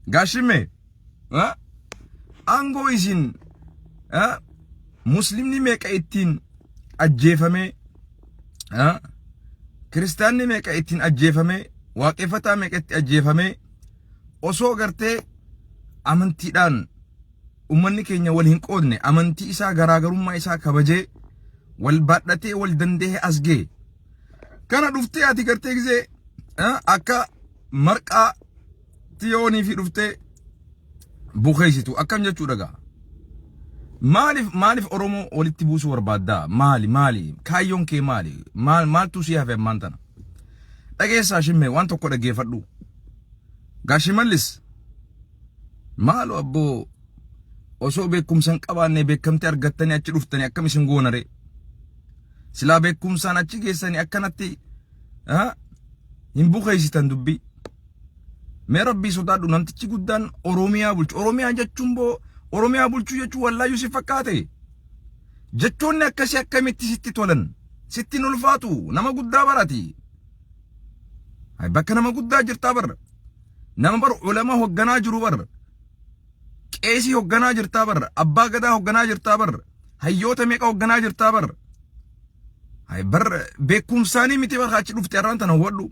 Gaashimmee aangoo isin muslimni meeqa ittiin ajjeefamee, kiristaanni meeqa ittiin ajjeefamee, waaqeffataa meeqa itti ajjeefamee, osoo gartee amantiidhaan ummanni keenya wal hin qoodne, amantii isaa garaagarummaa isaa kabajee wal baadhatee wal danda'ee as ga'e. Kana dhuftee ati gartee gisee akka marqaa tiyoonii fi dhuftee bukeessitu akkam jechuu dhagaa. Maaliif Oromoo walitti buusuu barbaaddaa? Maali maali? Kaayyoon kee maali? Maal maaltu si hafe ammaan tana? Dhageessaa shimmee, waan tokko dhaggeeffadhu. Gaashimallis maaloo abboo, osoo beekumsa hin qabaanne beekamtii argattanii achi dhuftanii akkam isin goonare? Silaa beekumsaan achi geessanii akkanatti hin bukeessitan dubbii. Mee Rabbii sodaadhu, namtichi guddaan Oromiyaa bulchu. Oromiyaa jechuun boo, Oromiyaa bulchuu jechuun wallaayyuu si fakkaate. Jechoonni akkasii akkamitti sitti tolan? Sitti hin ulfaatu, nama guddaa barati. Bakka nama guddaa jirtaa bar. Nama bar ulama hogganaa jiru bar. Qeesii hogganaa jirtaa bar. Abbaa gadaa hogganaa jirtaa bar. Hayyoota meeqa hogganaa jirtaa bar. Bar beekumsaanii miti bar achi dhufte har'aan tana, hubadhu.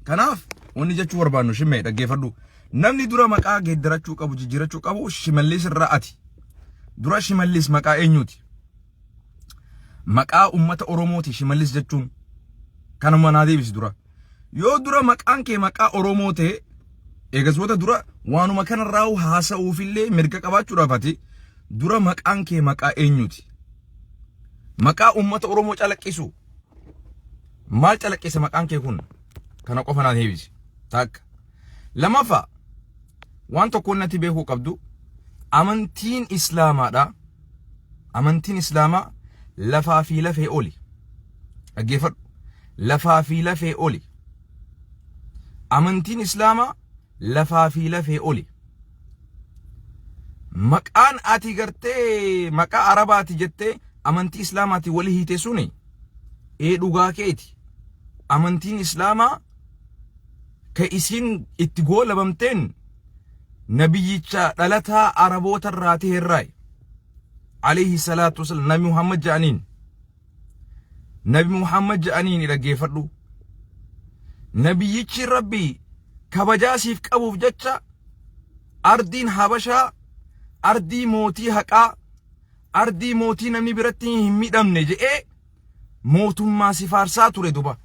Kanaaf wanni jechuu barbaannu, shimmee dhaggeeffadhu. Namni dura maqaa geeddarachuu qabu, jijjiirachuu qabu Shimallis irraa ati. Dura Shimallis maqaa eenyuuti? Maqaa uummata Oromooti Shimallis jechuun. Kanuma naa deebisi dura. Yoo dura maqaan kee maqaa Oromoo ta'e, eegasboota dura waanuma kanarraa haasa'uufillee mirga qabaachuudhaaf ati dura maqaan kee maqaa eenyuuti? Maqaa uummata Oromoo calaqqisu. Maal calaqqisa maqaan kee kun? Kana qofa naan deebisi. Takka. Lamaffaa, waan tokkoon natti beekuu qabdu, amantiin Islaamaadha. Amantiin Islaamaa lafaa fi lafee oli. Dhaggeeffadhu. Lafaa fi lafee oli. Amantiin Islaamaa lafaa fi lafee oli. Maqaan ati gartee maqaa Arabaati jettee amantii Islaamaati wali hiite suni ee dhugaa keeti. Amantiin Islaamaa ka isiin itti goolabamteen nabiyyicha dhalataa Araboota irraa ta'e irraayi. Alayhi salaatu wasalam, Nabi Muhammad ja'aniin. Nabi Muhammad ja'aniin, dhaggeeffadhu. Nabiyyichi Rabbii kabajaa siif qabuuf jecha ardiin Habashaa ardii mootii haqaa, ardii mootii namni biratti hin miidhamne je'ee mootummaa si faarsaa ture duba.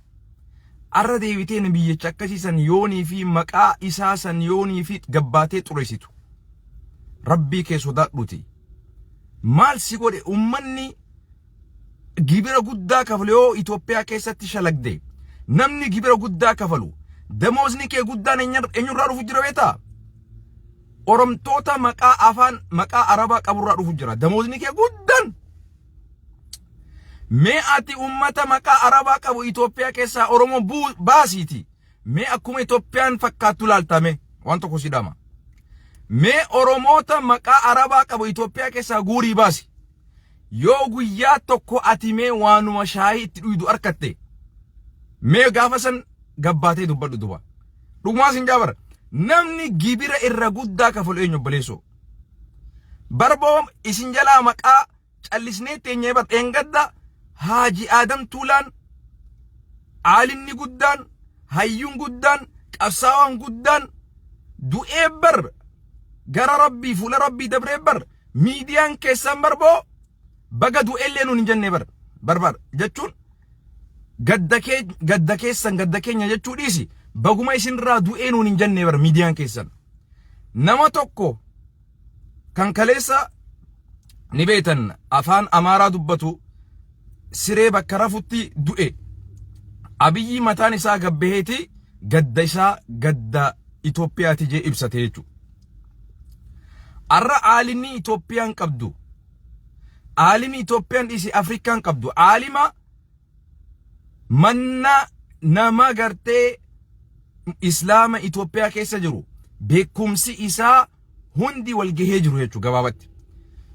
Arra deebitee nabiyyicha akkasii san yoonii fi maqaa isaa san yoonii fi gabbaatee xureessitu. Rabbii kee sodaadhuuti. Maal si godhe ummanni gibira guddaa kafalu? Yoo Itoophiyaa keessatti shalagde, namni gibira guddaa kafalu, damoozni kee guddaan eenyurraa dhufu jira beektaa? Oromtoota maqaa afaan maqaa Arabaa qaburraa dhufu jira. Damoozni kee guddaan. Mee ati ummata maqaa Arabaa qabu Itoophiyaa keessaa Oromoo baasiiti. Mee akkuma Itoophiyaan fakkaattu laaltame waan tokko si dhama. Mee Oromoota maqaa Arabaa qabu Itoophiyaa keessaa guurii baasi. Yoo guyyaa tokko ati mee waanuma shaayii itti dhuydu arkatte, mee gaafa san gabbaatee dubbadhu duba. Dhugumaa sin jaabara. Namni gibira irra guddaa kafalu eenyu, obboleessoo? Barboo isin jalaa maqaa callisnee teenyee bar. Dheengadda Haaji Aadam Tuulaan, aalimni guddaan, hayyuun guddaan, qabsaawaan guddaan du'ee bar, gara Rabbii fuula Rabbii dabree bar, miidiyaan keessan barboo baga du'ellee nuun hin jenne bar. Barbar jechuun gadda kee gadda keessan gadda keenya jechuu dhiisi, baguma isinirraa du'ee nuun hin jenne bar miidiyaan keessan. Nama tokko kan kaleessa ni beektan afaan Amaaraa dubbatu siree bakka rafutti du'e. Abiyyi mataan isaa gabbaheeti gadda isaa gadda Itoophiyaati jee ibsate jechuudha. Arra aalimni Itoophiyaan qabdu, aalimni Itoophiyaan dhiisi Afrikaan qabdu, aalima manna nama gartee Islaama Itoophiyaa keessa jiru beekumsi isaa hundi wal gahee jiru jechuudha gabaabatti.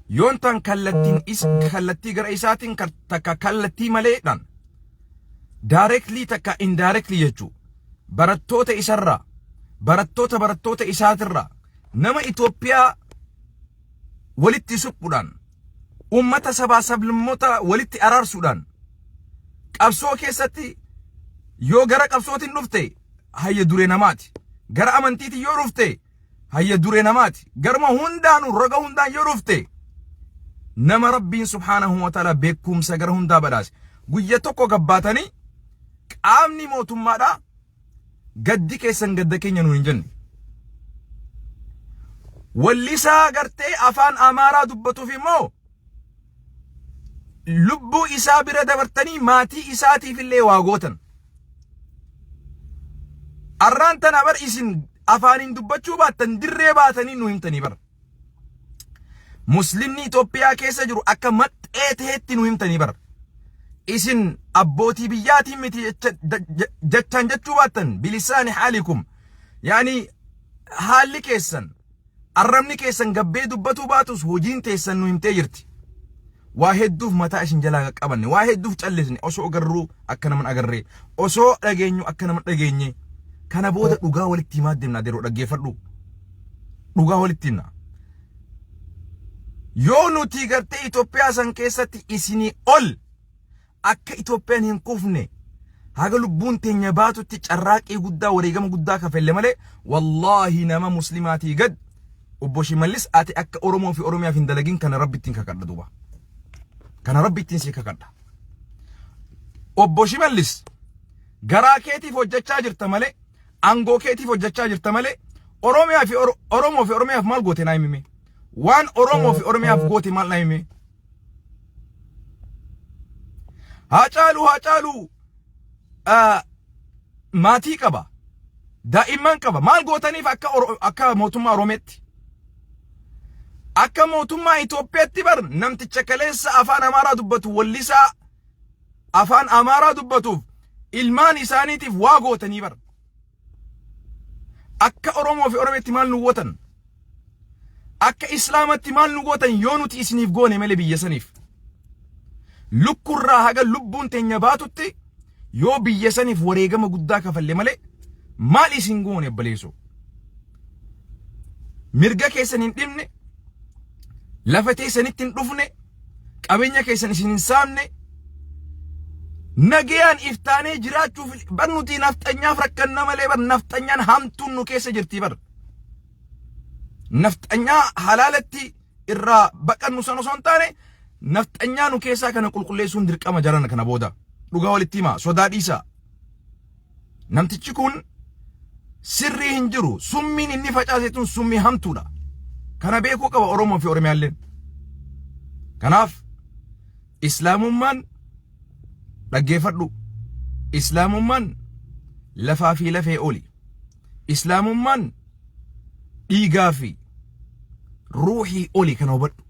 Yoon tan kallattiin is kallattii gara isaatiin takka kallattii maleedhaan, directly takka indirectly jechuudha. Barattoota isarraa, barattoota barattoota isaatirraa, Nama Itoophiyaa walitti suphuudhaan, ummata sabaa sablammoota walitti araarsuudhaan, qabsoo keessatti yoo gara qabsootiin dhufte hayya duree namaati. Gara amantiitiin yoo dhufte hayya duree namaati. Garuma hundaanuu, roga hundaan yoo dhufte, nama Rabbiin subhaanahu wa ta'ala beekumsa gara hundaa badhaase. Guyya tokko gabbaatanii qaamni mootummaadhaa gaddi keessan gadda keenya nuun hin jenne. Wallisaa gartee afaan Amaaraa dubbatuuf immoo lubbuu isaa bira dabartanii maatii isaatiif illee waa gootan. Arraan tana bar isin afaaniin dubbachuu baattan dirree baatanii nu himtanii bar. Muslimni Itoophiyaa keessa jiru akka maxxee ta'etti nu himtanii bar. Isin abbootii biyyaatiin miti jechaan jechuu baattan bilisaani haalikum. Yaani haalli keessan, arrabni keessan gabbee dubbatuu baatus hojiin teessan nu himtee jirti. Waa hedduuf mataa isin jalaa qaqqabanne, waa hedduuf callisne, osoo agarruu akka nama agarree, osoo dhageenyu akka nama dhageenye. Kana booda dhugaa walitti himaa deemna. Adeeroo, dhaggeeffadhu. Dhugaa walitti himna. Yoo nuti gartee Itoophiyaa san keessatti isinii ol akka Itoophiyaan hin kufne haga lubbuun teenya baatutti carraaqii guddaa, wareegama guddaa kafelle malee, wallaahi nama muslimaatii gad obbo Shimallis ati akka Oromoo fi Oromiyaaf hin dalagin kana Rabbi ittiin kakadha duuba. Kana Rabbi ittiin si kakadha. Obbo Shimallis, garaa keetiif hojjechaa jirta malee, aangoo keetiif hojjechaa jirta malee, Oromiyaa fi Oromoo fi Oromiyaaf maal goote naa himime? Waan Oromoo fi Oromiyaaf goote maal naa himime? Haacaaluu, Haacaaluu maatii qaba. Daa'imman qaba. Maal gootaniif akka mootummaa Oromeetti? Akka mootummaa Itoophiyaatti bar namticha kaleessa afaan Amaaraa dubbatu, wallisaa afaan Amaaraa dubbatuuf ilmaan isaaniitiif waa gootanii bar. Akka Oromoo fi Oromeetti maal nu gootan? Akka Islaamatti maal nu gootan yoo nuti isiniif goone malee biyya saniif? Lukkurraa haga lubbuun teenya baatutti yoo biyya saniif wareegama guddaa kafalle malee maal isin goone, obboleessoo? Mirga keessan hin dhibne, lafa teessanitti hin dhufne, qabeenya keessan isin hin saamne, nagayaan iftaanee jiraachuuf bar nuti nafxanyaaf rakkanna malee bar nafxanyaan hamtuun nu keessa jirti bar. Nafxanyaa halaalatti irraa baqannu san osoo hin taane, nafxanyaa nu keessaa kana qulqulleessuun dirqama jaran kana booda. Dhugaa walitti himaa, sodaa dhiisaa. Namtichi kun sirrii hin jiru. Summiin inni facaase tun summii hamtuudha. Kana beekuu qaba Oromoo fi Oromiyaalleen. Kanaaf Islaamummaan, dhaggeeffadhu. Islaamummaan lafaa fi lafee oli. Islaamummaan dhiigaa fi ruuhii oli, kana hubadhu.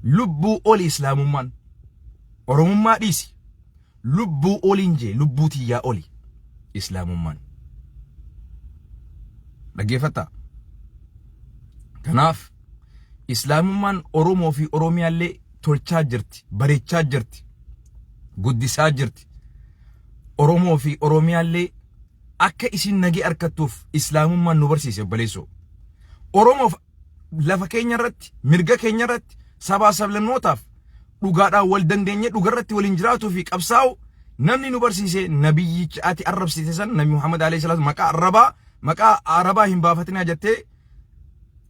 Lubbuu oli Islaamummaan. Oromummaa dhiisi. Lubbuu oliin jee, lubbuu tiyyaa oli Islaamummaan. Dhaggeeffattaa. Kanaaf Islaamummaan Oromoo fi Oromiyaallee tolchaa jirti, bareechaa jirti, guddisaa jirti. Oromoo fi Oromiyaallee akka isin nagee argattuuf Islaamummaan nu barsiise, obboleessoo. Oromoof lafa keenya irratti, mirga keenya irratti, sabaa sablammootaaf dhugaadhaan wal dandeenye dhugarratti waliin jiraatuu fi qabsaa'u namni nu barsiise nabiyyicha ati arrabsite san, Nabi Muhammad alayhi salaatu. Maqaa arrabaa, maqaa arabaa hin baafatinaa jettee,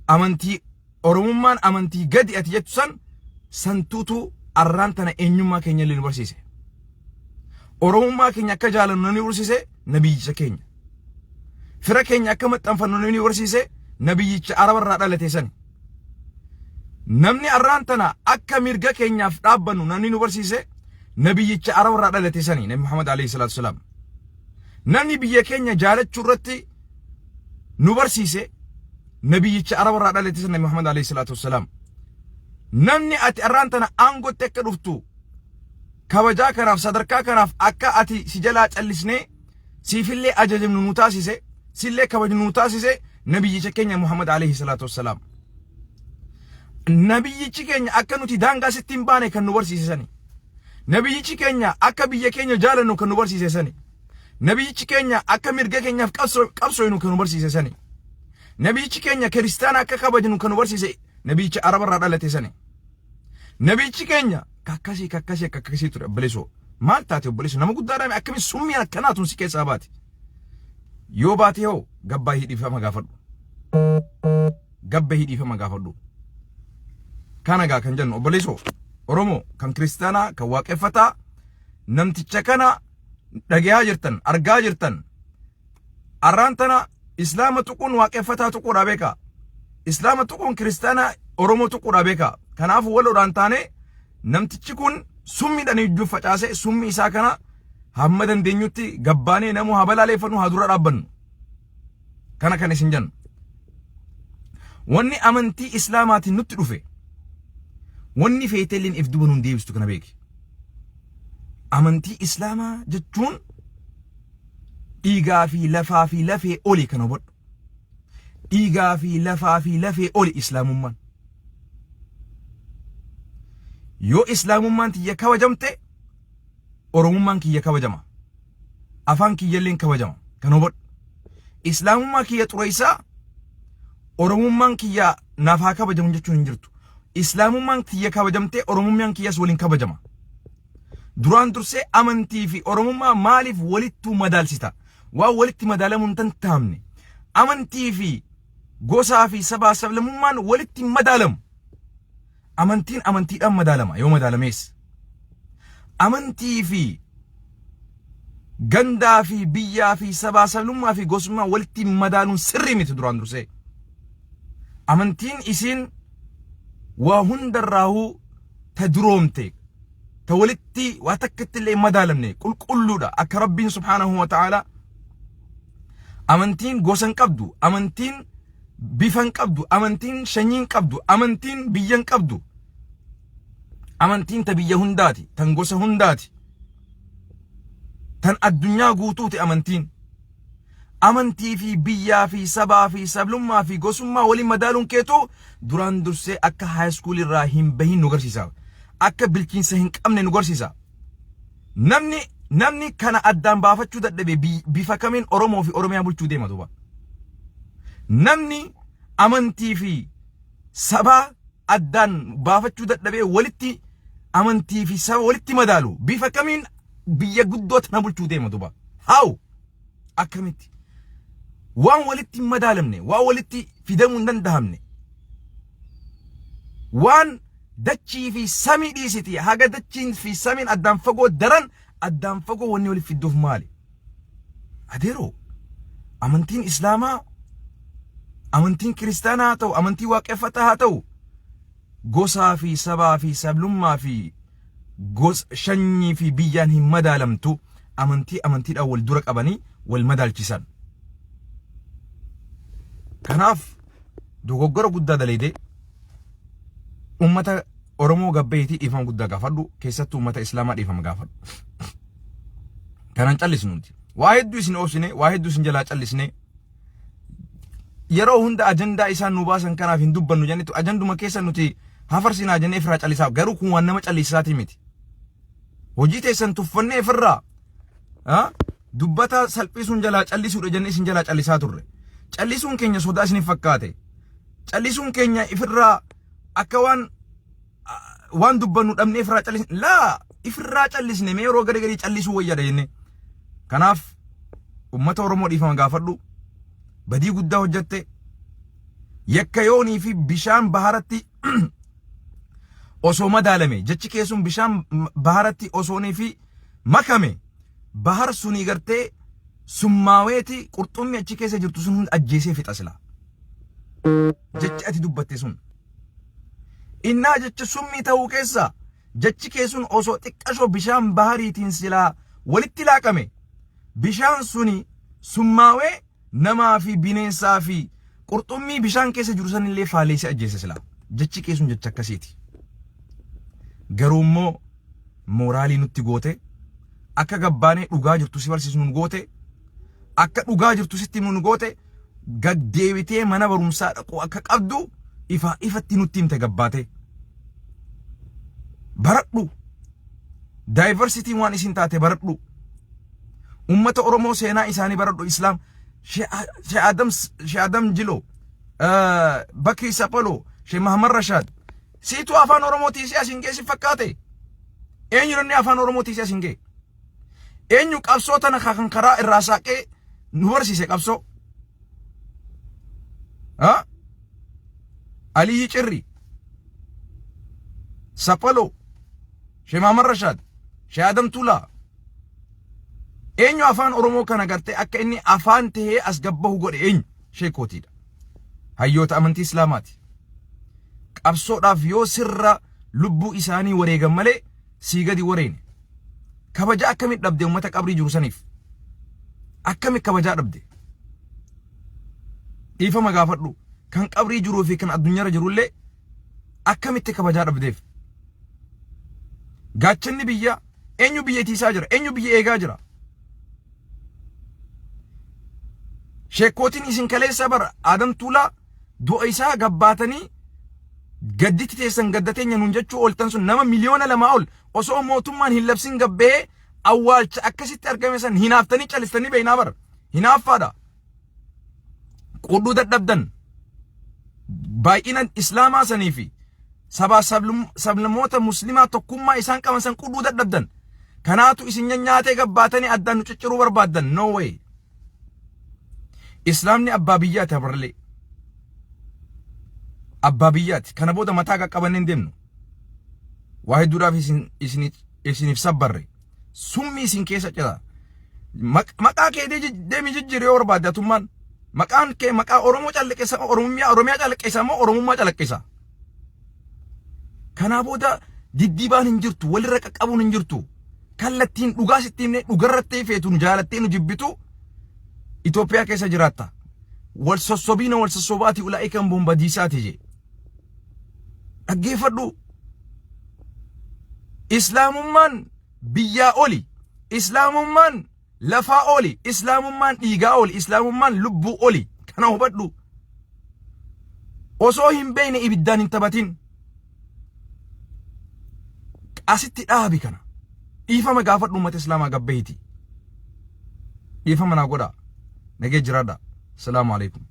amantii Oromummaan amantii gadi ati jettu san santuutu arraan tana eenyummaa keenya illee nu barsiise. Oromummaa keenya akka jaalannu namni barsiise nabiyyicha keenya. Fira keenya akka maxxanfannu namni barsiise nabiyyicha Arabarraa dhalate sani. Namni arraan tana akka mirga keenyaaf dhaabbannu namni nu barsiise nabiyyicha Arabarraa dhalate sani, Nabi Muhammad alayhi salaatu wasalaam. Namni biyya keenya jaalachuu irratti nu barsiise nabiyyicha Arabarraa dhalate san, Nabi Muhammad alayhi salaatu wasalaam. Namni ati arraan tana aangootti akka dhuftu, kabajaa kanaaf, sadarkaa kanaaf akka ati si jalaa callisnee siifillee ajajamnu nu taasise, sillee kabajnu nu taasise nabiyyicha keenya Muhammad alayhi salaatu wassalaam. Nabiyyichi keenya akka nuti daangaa sitti hin baane kan nu barsiise sani. Nabiyyichi keenya akka biyya keenya jaalannu kan nu barsiise sani. Nabiyyichi keenya akka mirga keenyaaf qabsooynu kan nu barsiise sani. Nabiyichi keenya kiristaana akka kabajnu kan nu barsiise nabiyicha Arabarraa dhalate sani. Nabiyichi keenya kakkasii kakkasii akka akkasii ture obboleessoo. Maal taate obboleessoo nama guddaadhaan akkamiin summii akkanaa tun si keessaa baate. Yoo baate hoo gabbaa hidhiifama gaafadhu. Gabba hidhiifama gaafadhu. Kana gaa kan jennu obboleessoo Oromoo kan kiristaanaa kan waaqeffataa namticha kana dhagayaa jirtan argaa jirtan. Arraan tana Islaama tuquun waaqeffataa tuquudha beeka. Islaama tuquun kiristaana Oromoo tuquudha beeka. Kanaafuu waloodhaan taane namtichi kun summiidhaan iyyuu facaase summii isaa kana hamma dandeenyutti gabbaanee namuu haa balaaleeffannu haa dura dhaabbannu. Kana kan isin jennu. Wanni amantii Islaamaatiin nutti dhufe wanni feeteelliin if duba nuun deebistu kana beeki. Amantii Islaamaa jechuun dhiigaa fi lafaa fi lafee oli kana hubadhu. Dhiigaa fi lafaa fi lafee oli Islaamummaan. Yoo Islaamummaan tiyya kabajamte Oromummaan kiyya kabajama. Afaan kiyyalleen kabajama. Kan hubadhu. Islaamummaa kiyya xureessaa Oromummaan kiyya naaf haa kabajamu jechuun hin jirtu. Islaamummaan kiyya kabajamtee Oromummaan kiyyas waliin kabajama. Duraan dursee amantii fi Oromummaa maaliif walittuu madaalsita? Waan walitti madaalamuu hin danda'amne. Amantii fi gosaa fi sabaa sablammummaan walitti hin madaalamu. Amantiin amantiidhaan madaalama yoo madaalamees. Amantii fi gandaa fi biyyaa fi sabaa sablummaa fi gosummaa walitti madaaluun sirrii miti duraan dursee. Amantiin isiin waa hundarraahuu ta duroomte ta walitti waa takkatti illee hin madaalamne qulqulluudha akka Rabbiin subhaanahu wa ta'ala amantiin gosa hin qabdu amantiin bifa hin qabdu amantiin shanyii hin qabdu amantiin biyya hin qabdu amantiin ta biyya hundaati tan gosa hundaati tan addunyaa guutuuti amantiin amantii fi biyyaa fi sabaa fi sablummaa fi gosummaa waliin madaaluun keetu duraan dursee akka high school irraa hin bahin nu garsiisa. Akka bilchiinsa hin qabne nu garsiisa. Namni kana addaan baafachuu dadhabe bifa kamiin Oromoo fi Oromiyaa bulchuu deema duuba. Namni amantii fi sabaa addaan baafachuu dadhabee walitti amantii fi saba walitti madaalu bifa kamiin biyya guddoo tana bulchuu deema duuba. How? Akkamitti? Waan walitti hin madaalamne, waan walitti fidamuu hin danda'amne, waan dachii fi samii dhiisiti haga dachiin fi samiin addaan fagoo daran addaan fagoo wanni walitti fidduuf maali? Adeeroo amantiin Islaamaa amantiin kiristaanaa haa ta'u amantii waaqeffataa haa ta'u gosaa fi sabaa fi sablummaa fi gos shanyii fi biyyaan hin madaalamtu amantii amantiidhaan wal dura qabanii wal madaalchisan. Kanaaf dogoggora guddaa daleedee ummata Oromoo gabbayeetii dhiifama guddaa gaafadhu keessattuu ummata Islaamaa dhiifama gaafadhu. Kanan callisnu nuti. Waa hedduu isin obsine, waa hedduu isin jalaa callisne. Yeroo hunda ajandaa isaan nu baasan kanaaf hin dubbannu jennetu ajanduma keessa nuti hafarsinaa jennee ifirraa callisaa garuu kun waan nama callisaatii miti. Hojii teessan tuffannee ifirraa dubbataa salphisuun jalaa callisuudha jennee isin jalaa callisaa turre. Callisuun keenya sodaa isiniif fakkaate. Callisuun keenya ifirraa akka waan waan dubbannu dhabnee ifirraa callisne laa ifirraa callisne mee yeroo gadi gadi callisuu wayyaadha jennee. Kanaaf uummata Oromoo dhiifama gaafadhu. Badii guddaa hojjatte. Yakka yoonii fi bishaan baharatti osoo madaalame jechi kee sun bishaan baharatti osoonii fi makame bahar sunii gartee summaaweeti qurxummii achi keessa jirtu sun hunda ajjeesee fixa silaa. Jechi ati dubbatte sun. Innaa jecha summii ta'uu keessa jechi kee sun osoo xiqqashoo bishaan bahariitiin silaa walitti laaqame bishaan suni summaawee namaa fi bineensaa fi qurxummii bishaan keessa jiru sanillee faaleessee ajjeese silaa. Jechi kee sun jecha akkasiiti. Garuu immoo mooraalii nutti goote akka gabbaanee dhugaa jirtu si barsiisnu nu goote akka dhugaa jirtu sitti himnu nu goote gad deebitee mana barumsaa dhaquu akka qabdu ifaa ifatti nutti himte gabbaatee. Baradhu. Diversity waan isin taate baradhu. Ummata Oromoo seenaa isaanii baradhu Islaam. Shee Adam Jiloo. Bakrii Saphaloo, Sheekh Mahamad Rashaad. Siitu afaan Oromoo tiisee asiin ga'e si fakkaate? Eenyu namni afaan Oromoo tiisee asiin ga'e? Eenyu qabsoo tana kan karaa irraa saaqee nu barsiise qabsoo? Ha? Aliyyi Cirri, Saphaloo, Sheekh Mahamad Rashaad, Sheekh Adam Tuulaa. Eenyu afaan Oromoo kana gartee akka inni afaan tahee as gabbahu godhe eenyu? Sheekootiidha. Hayyoota amantii Islaamaati. Qabsoodhaaf yoo sirra lubbuu isaanii wareegan malee sii gadi wareene. Kabajaa akkamitti dhabde uummata qabrii jiru saniif? Akkamitti kabajaa dhabde? Dhiifama gaafadhu. Kan qabrii jiruu fi kan addunyaarra jirullee akkamitti kabajaa dhabdeef? Gaachanni biyyaa eenyu biyya tiisaa jira? Eenyu biyya eegaa jira? Sheekkootiin isin kaleessa bara Adam Tuulaa du'a isaa gabbaatanii gadditti teessan gadda teenya nuun jechuu ooltan sun nama 2,000,000 ol osoo mootummaan hin labsin gabbee awwaalcha akkasitti argame san hinaaftanii calistanii beeknaa bara. Hinaaffaadha. Qudhuu dadhabdan. Baay'ina islaamaa sanii fi sabaa sablammoota muslimaa tokkummaa isaan qaban san qudhuu dadhabdan. Kanaatu isin nyaatee gabbaatanii addaan nu cicciruu barbaaddan. No way. Islaamni abbaa biyyaati habarlee. Abbaa biyyaati. Kana booda mataa qaqqabannee hin deemnu. Waa hedduudhaaf isin isiniif sabbarre. Summii isin keessa cita. Maqaa kee deemi jijjiiri yoo barbaadde atummaan. Maqaan kee maqaa Oromoo calaqqisa Oromiyaa Oromiyaa calaqqisa moo Oromummaa calaqqisa? Kanaa booda diddiibaan hin jirtu walirra qaqqabuun hin jirtu. Kallattiin dhugaa sitti himne dhugarratti feetu nu jaalattee nu jibbitu Itoophiyaa keessa jiraatta. Wal sossobiina wal sossobaati ulaa'ikan bombadiisaati jee. Dhaggeeffadhu. Islaamummaan biyyaa oli. Islaamummaan lafaa oli. Islaamummaan dhiigaa oli. Islaamummaan lubbuu oli. Kana hubadhu. Osoo hin beekne ibiddaan hin taphatin. Asitti dhaabi kana. Dhiifama gaafadhu uummata Islaamaa gabbahiiti. Dhiifama naa godhaa. Nagee jiraadha. Salaamu alaikum.